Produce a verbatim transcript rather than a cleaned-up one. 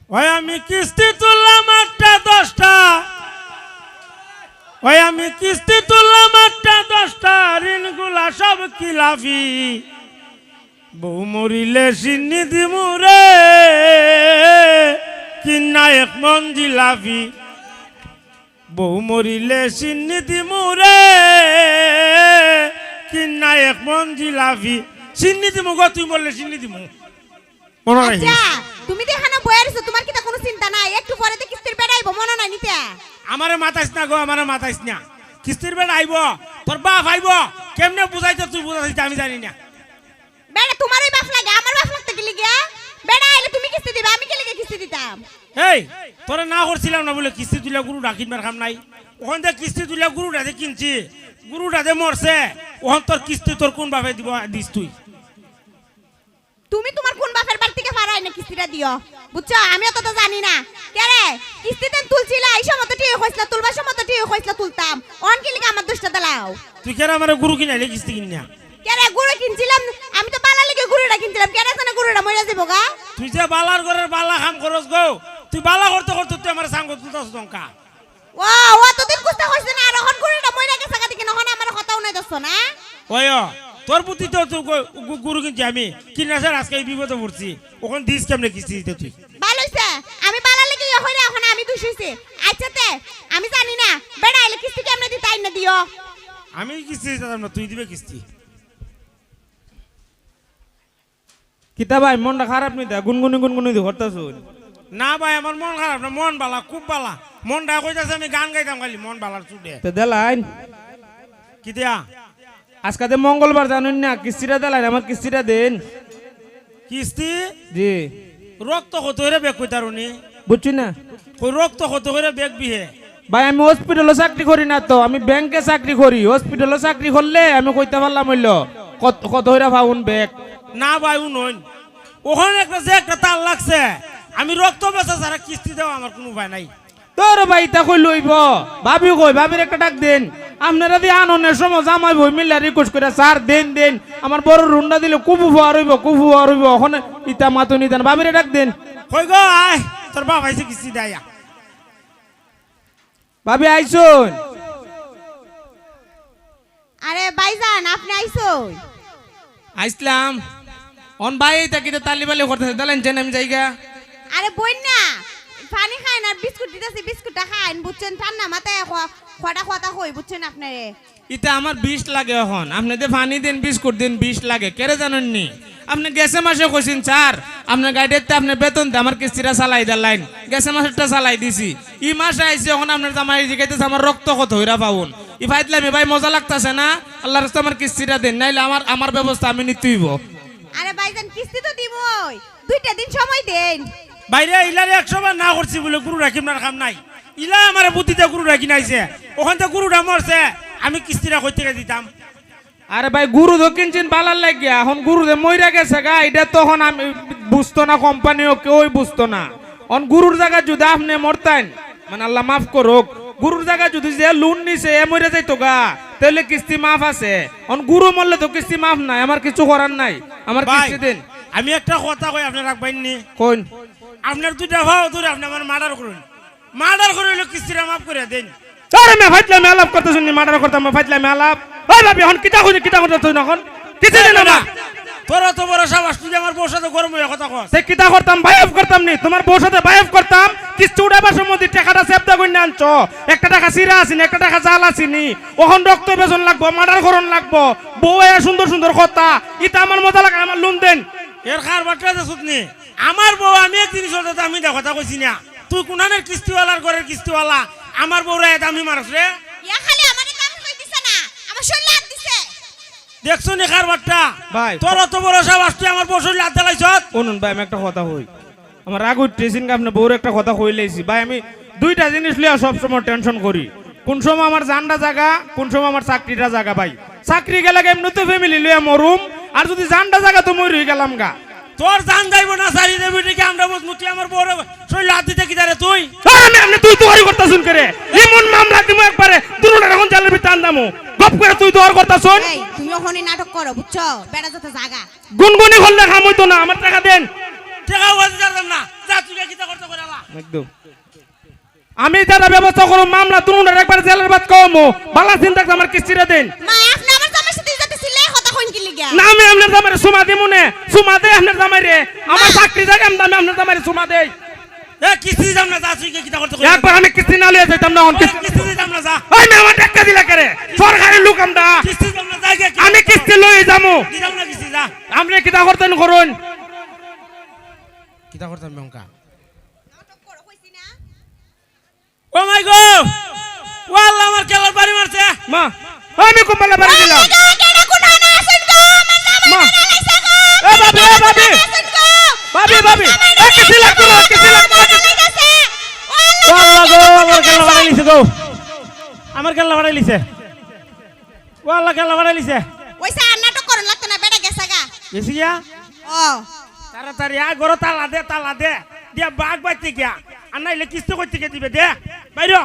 ওই আমি কিস্তি তুললাম আটটা দশটা, ওই আমি কিস্তি তুললাম আটটা দশটা, ঋণগুলা সব খিলাফি। বউ মরিলে শিন্নি দিমু রে, কিনা এক মন জিলাপি। বউ মরিলে শিন্নি দিমু রে, কিনা এক মন জিলাপি। শিন্নি দিমু গো, তুই মরলে শিন্নি দিমু। মনো রাখিস। আচ্ছা, তুমি তো এখানো বইয়া রইছো, তুমার কিতা কুনু চিন্তা নাই? একটু পরে তো কিস্তির বেটা আইবো, মনো নাই নিতা? আমারে মাতাইস না গো, আমারে মাতাইস না। কিস্তির বেটা আইবো, তোর বাপ আইবো, কেমনে বুঝাইতে তুই বুঝাইতে আমি জানি না। বেটা, তুমারই বাপ লাগে, আমার বাপ লাগতো কিলিগা? বেটা আইলে তুমি কিস্তি দিবা, আমি কিলিগা কিস্তি দিতাম? এই, তোরে না করছিলাম না বুলে কিস্তি তুলিয়া গরুটা কিনবার কাম নাই? অখন যে কিস্তি তুলিয়া গরুটা যে কিনছি, গরুটা যে মরছে, অখন তোর কিস্তি তোর কুন বাপে দিবো, দিস তুই? তুমি তুমার কুন বাপের বাড়ি থাকি পারো আইনা কিস্তিটা দিও, বুঝছো? আমি অত তো জানি না। কেরে, কিস্তিতে তুলছিলা, এই সময় তো ঠিক কইছিলা, তুলবার সময় তো ঠিক কইছিলা তুলতাম, অখন কিলিগা আমার দোষটা দিলাও? তুই কেরে আমারে গরু কিনাইলে কিস্তি কিনিয়া? কেরে, গরু কিনছিলাম, আমি তো বালার লাগি গরুটা কিনছিলাম, কেরে জানে গরুটা মইরা যাইবো গা? তুই যে বালার ঘরের বালা কাম করস গো, তুই বালা করতে করতে তুই আমার সাঙ্গ তুলতাস দঙ্কা। ও, অতদিন কুস্তা কইছে না, আর অখন গরুটা মইরা গেছে গা দেখি, অখন আমার কথা হুনাই দোষ না? ওই ও, তোর বুদ্ধি তো তুই গো-, গো-, গরু কিনছি আমি, কিনা স্যার আজকে এই বিপদে পড়ছি, অখন দিস কেমনে কিস্তি দিতে তুই? ভালা অইছে, আমি বালার লাগি ইয়ে কইরা অখন আমি দুষ অইছে। আচ্ছা তে, আমি জানি না, বেটা আইলে কিস্তি কেমনে দিতে আইনা দিও। আমি কিস্তি দিতাম না, তুই দিবে কিস্তি। কিতা ভাই, মনটা খারাপ নি তা? গুনগুনি গুনগুনি দি করতাছুন। না ভাই, আমার মন খারাপ না, মন বালা, খুব বালা। মনটা কইতাছে আমি গান গাইতাম খালি, মন বালার চুটে। তে দেলাইন। কিতা? আজকে তো মঙ্গলবার জানইন না, কিস্তিটা দেলাইন, আমার কিস্তিটা দেন। কিস্তি? জি। রক্ত কত অইরা বেক কইতারুনি? বুঝছি না। কই রক্ত কত অইরা বেক বিহে? ভাই, আমি হসপিটালো চাকরি করি না তো, আমি ব্যাংকে চাকরি করি। হসপিটালো চাকরি করলে আমি কইতা পারলাম অইলো কত, কত অইরা পাউন বেক। না ভাই, হুনইন, অখান একটা যে একটা তার লাগছে, আমি রক্ত বেচা ছাড়া কিস্তি দেওয়া আমার কুনু উপায় নাই। তোর ভাই, ইতা কইলে অইবো? ভাবি কই? ভাবির একটা ডাক দেন। আপনারা দি আননের সময় জামাই বউ মিল্লা request কইরা, "স্যার, দেন, দেন, আমার বড়র হুন্ডা দিলে খুব উপকার অইবো, খুব উপকার অইবো।" অখন ইতা মাতো নিতেন, ভাবিরে ডাক দেন। কই গো, আয়, তোর বাপ আইছে কিস্তি দেয়া। ভাবি আইছইন? আরে ভাইজান, আপনে আইছইন? আইছলাম। অন ভাই, ইতা কিতা তালিবালি করতাছে? দালান যেন আমি যাইগা। আরে বইন না, পানি খাইন আর বিস্কুট দিতাছি, বিস্কুটটা খাইন, বুঝছইন? ঠান্ডা মাথায় ক-, কটা কথা কই, বুঝছইন আপনারে? ইতা আমার বিষ লাগে অখন। আপনে যে পানি দেন, বিস্কুট দেন, বিষ লাগে। কেরে জানইন নি? আপনে গেছে মাসে কইছইন, "স্যার, আপনার গাড়িতে আপনে বেতন দে, আমার কিস্তিটা চালাই দিলাইন।" গেছে মাসেরটা চালাই দিছি। ই মাসে আইছি, অখন আপনার জামাই জিগাইতাছে, "আমার রক্ত কত অইরা পাউন?" ই ফাইজলামি ভাই মজা লাগতাছে না? আল্লার রাস্তায় আমার কিস্তিটা দেন, নাইলে আমার, আমার ব্যবস্থা আমি নিতে অইবো। আরে ভাইজান, কিস্তি তো দিমুই, দুইটা দিন সময় দেন। ভাইরে, ইলারে একশো বার না করছি বুলে গরু রাখিবার কাম নাই। ইলা আমারে বুদ্ধি দিয়া গরু রাখি নাইছে, অখান তো গরুটা মরছে, আমি কিস্তিটা কই থাকি দিতাম? আরে ভাই, গরু তো কিনছইন বালার লাগিয়া, অখন গরু যে মইরা গেছে গা, ইটা তো অখন আমি বুঝতো না, কোম্পানিও কেউই বুঝতো না। অখন গরুর জাগাত যুদি আপনে মরতাইন, মানে আল্লা মাফ করুক, গরুর জাগাত যুদি যে লোন নিছে এ মইরা যাইতো গা, তাইলে কিস্তি মাফ আছে। অখন গরু মরলে তো কিস্তি মাফ নাই, আমার কিছু করার নাই, আমার ভাই, কিস্তি দেন। আমি একটা কথা কই, আপনে রাখবাইন নি? কইন। আপনার দুইটা পাও ধরে আপনে আমারে মার্ডার করইন। মার্ডার করি অইলেও কিস্তিটা মাফ করি দেইন। আরে মিয়া, ফাইজলামি আলাপ করতাছইন নি, মার্ডার করতাম, ফাইজলামি আলাপ। ওই ভাবি, অখন কিতা কইলি, কিতা করতাছইন অখন? কিতা এই দিন বেটা, আমার? তোর অত বড় সাহস, তুই আমার বউর সাথে গরম অইয়া কথা কস। তে কিতা করতাম, বাইয়াফ করতাম নি? তুমার বউর সাথে বাইয়াফ করতাম, কিস্তি উঠাইবার সময় দি টেকাটা সেবদা করি আনছো, একটা টেকা চিরা আছে নি, একটা টেকা জাল আছে নি, অখন রক্ত বেচন লাগবো, মার্ডার করন লাগবো, বউ আইয়া সুন্দর সুন্দর কথা, ইতা আমার মজা লাগে, আমার লোন দেন। এর কার বাট্টা যে সুতনি, আমার বউ, আমি এক জিনিস অইতে আমি দা কথা কইছি না। তুই কুনানের কিস্তিওয়ালার ঘরের কিস্তিওয়ালা, আমার বউরে এ দামি মারস রে? ইয়া খালি আমারে দামি কই দিছে না, আমার শরীরে আত দিছে। দেখছো নি কার বাট্টা? ভাই। তোর অত বড় সাহস, তুই আমার বউর শরীরে আত দিলাইছস? হুনুন ভাই, আমি একটা কথা কই। আমার রাগ উঠতেছে, আপনে বউর একটা কথা কইলাইছি। ভাই, আমি দুইটা জিনিস লইয়া সবসময় টেনশন করি। কুন সময় আমার জানটা জাগা, কুন সময় আমার চাকরিটা জাগা ভাই। চাকরি গেলে এমনে তো ফ্যামিলি লইয়া মরুম, আর যুদি জানটা জাগা তো মরি গেলাম গা। তোর জান যাইবো না, সারি দেবি নাকি আমরা বুঝমু, তুই আমার বউর শরীরে আত দিতে কিতা রে তুই? আরে আমি, আপনে তুই তুকারি করতাছইন কেরে? এমন মামলা দিমু একবারে, দুরুটা অখন জেলর ভিতরে আন্দামু। গপ করি তুই তুকারি করতাছইন। এই, তুমি অখনই নাটক করো, বুঝছো? বেটা যত জাগা। গুনগুনি করলে কাম অইতো না, আমার টেকা দেন। টেকা ওয়াজ জানলাম না, যা তুই কিতা করতে করে। একদম। আমি যেটা ব্যবস্থা করমু, মামলা দুনুটার একবার জেলের ভাত খাওয়ামু। বালা চিন্তা করছে আমার কিস্তিটা দিন। মা, আপনে আমার জামাইর সাথে ইজ্জতে ছিলে কথা কইন কি লিগা? না, আমি আপনার জামাইরে চুমা দিমু নে। চুমা দেই আপনার জামাইরে। আমার মা। চাকরি যাক, আমি আপনার জামাইরে চুমা দেই। এ, কিস্তি দিতাম না, যা, তুই কিতা করতে কইলি? একবার আমি কিস্তি না লইয়া যাইতাম না, অখন ওই, কিস্তি কিস্তি দিতাম না, যা। ওই মেয়ে আমার টেক্কা দিলা কেরে? সরকারি লোক আমরা। কিস্তি দিতাম না, যা, গিয়া, আমি কিস্তি লই যামু। দিতাম না কিস্তি, যা। আপনে কিতা করতেন করুন। কিতা করতাম বেঙ্কা? ও মাই গো! ও আল্লাহ, আমার কেলার বাড়ি মারছে। মা, আমি কোন বালা বাড়ি দিলাম? মা, এ ভাবি, এ ভাবি। ভাবি, ভাবি। এ, কিস্তি লাগতো না, কিস্তি লাগতো না। ও আল্লাহ গো, আমার কেলা বাড়াই লিছে গো। আমার কেলা বাড়াই লিছে। ও আল্লাহ, কেলা বাড়াই লিছে। ওইসা আর নাটক করুন লাগতো না, বেটা গেছে গা। গেছি গিয়া? ও। তাড়াতাড়ি আয়, ঘরো তালা দে, তালা দে। দিয়া বাঘ বাইতে গিয়া। আর নাইলে কিস্তি কই থাকি দিবে, দে। বাইরো।